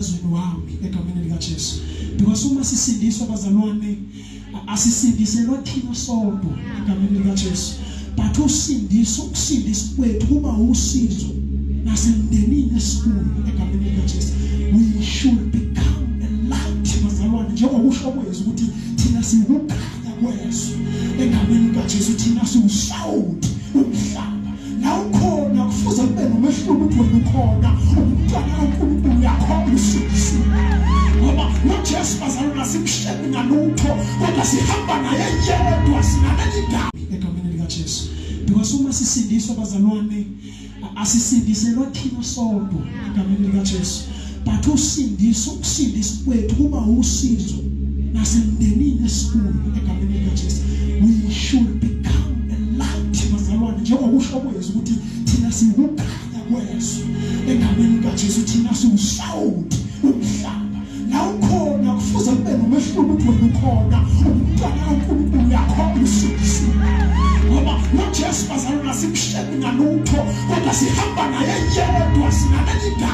Ezweni wami egameni likaJesu, because uma sisindiswa, bazalwane, asisindiselwa thina sodwa egameni likaJesu, but usindiso, ukusindiswa kwethu kuba usizo nasemndenini esikuyo egameni likaJesu. We should become a light, bazalwane, njengokusho kwezwi ukuthi thina siwukukhanya kwezwe egameni likaJesu, thina siwusawuti umhlaba. La ukhona kufuze kube nomehluko ukuthi wena ukhona, umntwana kaNkulunkulu, uyakhona, usindisiwe, ngoba uJesu, bazalwana, simshemi ngalutho, kodwa sihamba naye yedwa, sinaleli gama egameni likaJesu. Because uma sisindiswa, bazalwane, asisindiselwa thina sodwa egameni likaJesu, but usindiso, ukusindiswa kwethu kuba usizo nasemndenini esikuyo egameni likaJesu. We should become a light, bazalwane, njengokusho kwezwi ukuthi thina siwukukhanya kwezwe egameni likaJesu, thina siwusawuti umhlaba. La ukhona kufuze kube nomehluko ukuthi wena ukhona, umntwana kaNkulunkulu, uyakhona, usindisiwe, ngoba uJesu, bazalwana, simshemi ngalutho, kodwa sihamba naye yedwa, sinaleli gama.